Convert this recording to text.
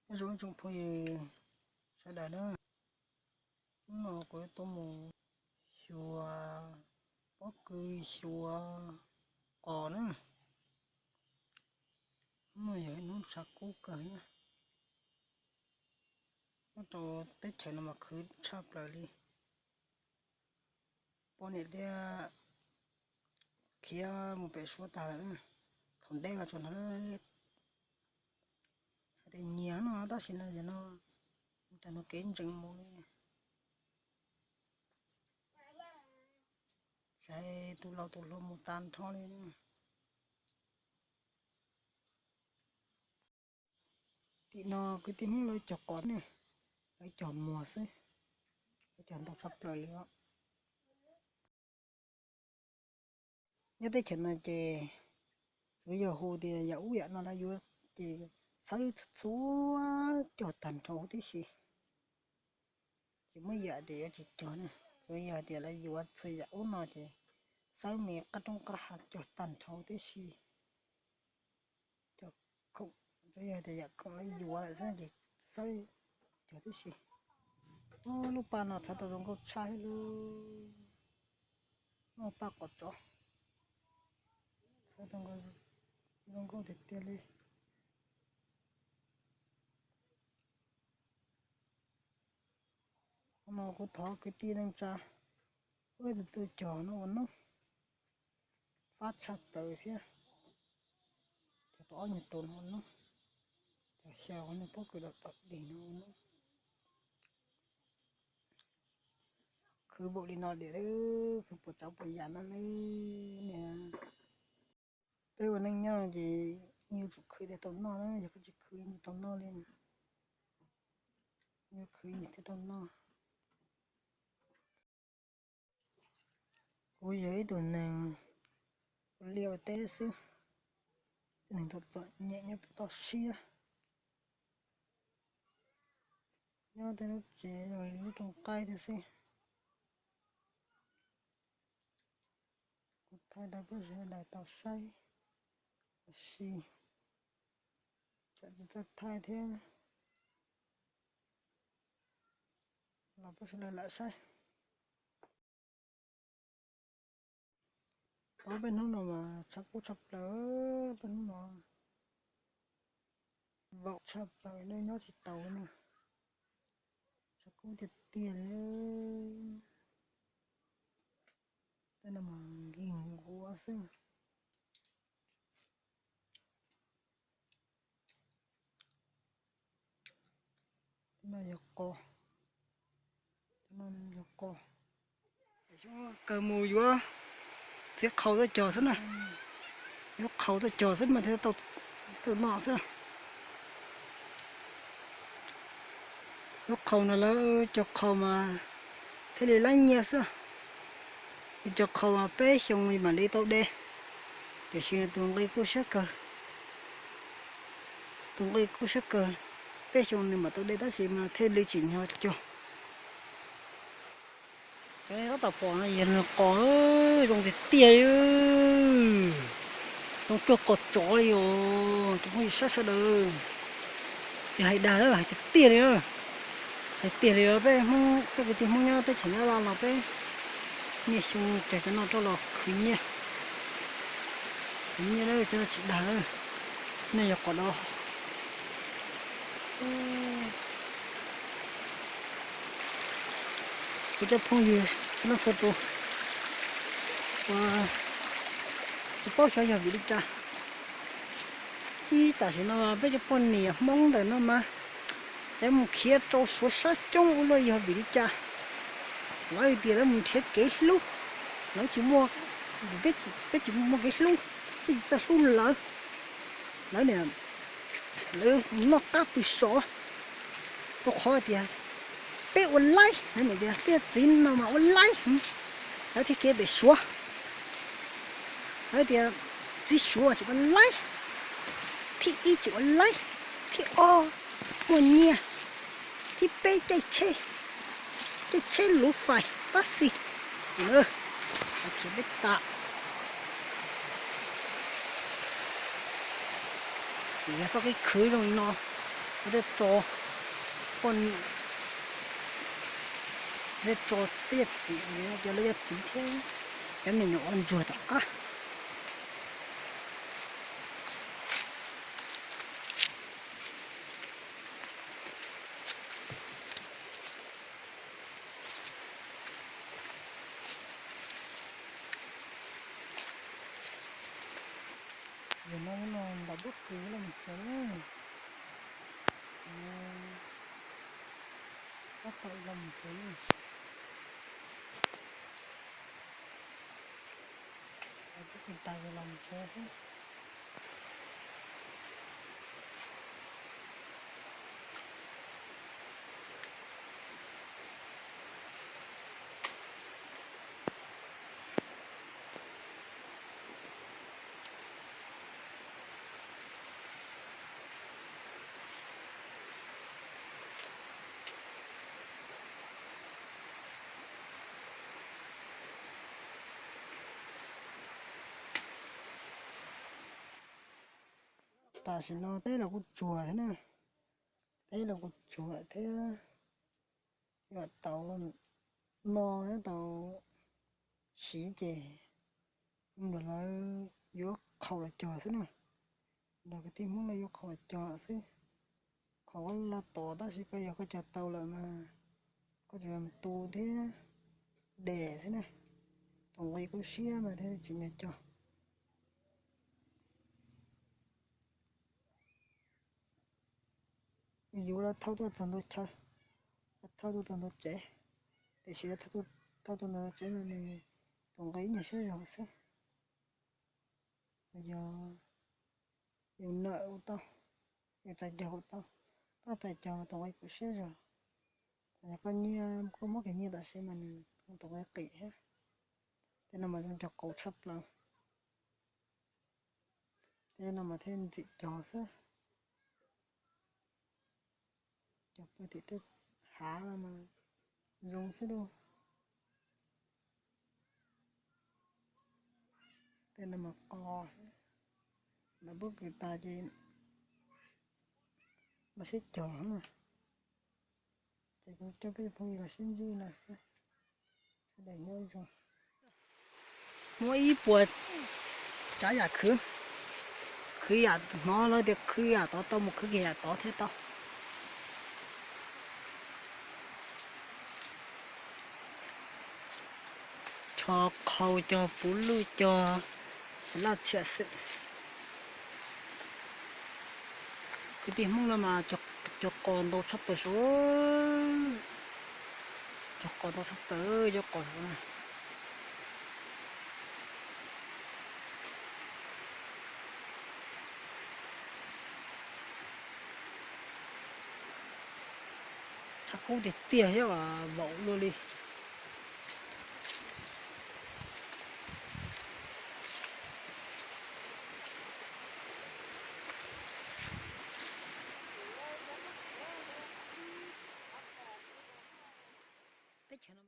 Nyob zoo ib tsoom phooj ywg sawv daws na, hnub no kuv yuav tuaj mus xyuas pob kws xyuas qos na. Hnub no yog ib hnub tshav kub kawg na. Nyob rau teb chaws no mas khwv tshaj plaws li. Poj niam thiab khiav mus pem suav tag lawm na. Thaum ntej mas tsuas hnov hais tias nyias no, tab sis no yog no tag no kev ntsees mus li. Saib tus laus tus hluas mus tag nrho li na. Tim no kwv tij Hmoob lawv cog qos ne, lawv cog muag xwb, lawv cog ntau tshaj plaws li os. Nyob teb chaws no ces tsuas yog hu tias yam ub yam no lawv yuav, ces xawb txhua txhua cog tag nrho huv tib si. Tsis muaj yam tias yuav tsis cog na, tsuas yog tias lawv yuav txhua yam ub no ces xawb me qab roob qab hav cog tag nrho huv tib si. Cog khoom, tsuas yog tias yam khoom lawv yuav lawm xwb ces xawb cog tib si. Ub, lub paj no txhawv tau zoo nkauj tshaj lub, muaj paj qos tsov, txhawv tau zoo nkauj tiag tiag li. Hnub no kuv thov kwv tij neej tsa, ib tug tuaj cog no ua noob, fab tshaj plaws thiab. Cog tau ob nyuag tus no ua noob, cog xyaw qhov niag pob kws dog dig no ua noob. Khwv npaum li no diam, khwv puas tsav puas yam no ne. Peb ua neej nyob ces yeej yuav tsum khwv thiaj tau noj na, yog koj tsis khwv yeej tsis tau noj li. Yuav khwv yeej thiaj tau noj. Kuv yog ib tug neeg ua liaj ua teb xwb, ib tug neeg txom txom nyem nyob pem toj siab, nyob tej lub tsev zoo li lub rooj qaib thiab xwb. Kuv thaij rau peb sawv daws tau saib ua si, tsam tsis txawj thaij thiab los peb sawv daws lam saib. Tau peb hnub no mas tshav kub tshaj plaws, peb hnub no vaum tshaj plaws, nej nyob tsis taus na. Tshav kub tiag tiag li. Tej no mas nkig nquav xwb. Tej no yog qos, tej no yog qos. Kaw mus yuav txiv qhaus tuaj cog xwb na. Yuav qhaus tuaj cog xwb mas thiaj tau noj xwb. Yuav qhaus no lawv cog qhaus mas thiaj li laib nyiaj xwb. Yus cog qhaus mas peb xyoo mam li tau de. Tiam sis tus nqi kuj siab kawg, tus nqi kuj siab kawg, peb xyoo nws mam tau de tab sis mas thiaj li tsim nyog cog. Cov nej tab tom pom no yog nws qos, zoo tiag tiag, zoo cuag qos tsov li os. Tus phooj ywg sab sawv daws, tsis hais dag, hais tiag tiag li, hais tiag li. Peb Hmoob, peb kwv tij Hmoob nyob teb chaws Nyab Laj los peb niaj xyoo cog cov no rau los khwv nyiaj, khwv nyiaj lawm tsis dag. Nej yog qos dov. Kuv cov phooj ywg txhua leej txhua tus, tsis paub xyov yog vim li cas. Ib tam sim no peb cov poj niam Hmoob ntawm no mas lawv mus khiav rau suav sab coob ua luaj, yog vim li cas? Lawv tias lawv mus nrhiav kev hlub, lawv tsis muaj, peb tsis muaj kev hlub, peb tsis txawj hlub lawv. Lawv niam, lawv noj qab pw sov, rau qhov tias peb ua laib, lawv niam tias peb txiv no mas ua laib, lawv thiaj khiav pem suav. Lawv tias txiv suav tsis ua laib, thib ib tsis ua laib, thib ob muaj nyiaj, thib peb caij tsheb, caij tsheb luv fais pab xis, khiav peb tas. Yog txoj kev khwv zoo li no, Tej tso, tej tso tej yog txiv, cov lawv yog txiv thiab, cov me nyuam ua ntsuag tom qab. Yog no no nram bub kws los mus tsev, tab tom los mus tsev, bub kws tas los mus tsev xwb. Tam sim no teb los kuj tsuag thiab na, teb los kuj tsuag thiab, yuav tau no yuav tau siv ces lawv yuav qhaus los cog xwb na. Los kwv tij Hmoob lawv yuav qhaus los cog xwb. Qhaus los tod tab sis koj yog koj cog tau lawm mas koj tsuas yog tu thiab des xwb na. Tus nqi kub siab mas thiaj tsis nyiam cog. Yuav los thauj tuaj txog ntua chaw, los thauj tuaj txog ntua tsev, tiam sis los thauj tuaj txog ntua tsev mas nws tus nqi ib nyuag siab zog xwb. Yog yus nawm ua tau, yus txais cog ua tau, tab txais cog mas tus nqi kub siab zog. Yog koj nyiaj, koj muab kiag nyiaj tam sim mas nws tus nqi qis thiab. Tej no mas zoo cog qau tshaj plaws. Tej no mas thiaj ntxim cog xwb. Cog pw tim tej hav no mas zoo xwb lauj. Tej no mas qos xwb. Lawv pub kws tas ces los sib cog na. Ces kuv coj peb phooj ywg los sib ntsib no xwb. Sawv daws nyob zoo. Muab ib puas tsav yam khwv, khwv yam hnov lawv tias khwv yam tod tau mus khwv kiag yam tod thiab tau. Cog qhau, cog puv luj, cog laj txhiam xwm. Kwv tij Hmoob no mas cog qos ntau tshaj plaws sav, cog qos ntau tshaj plaws cov qos sav na. Tshaj kub tiag tiag thiab as, vaum luaj li. Teb chaws no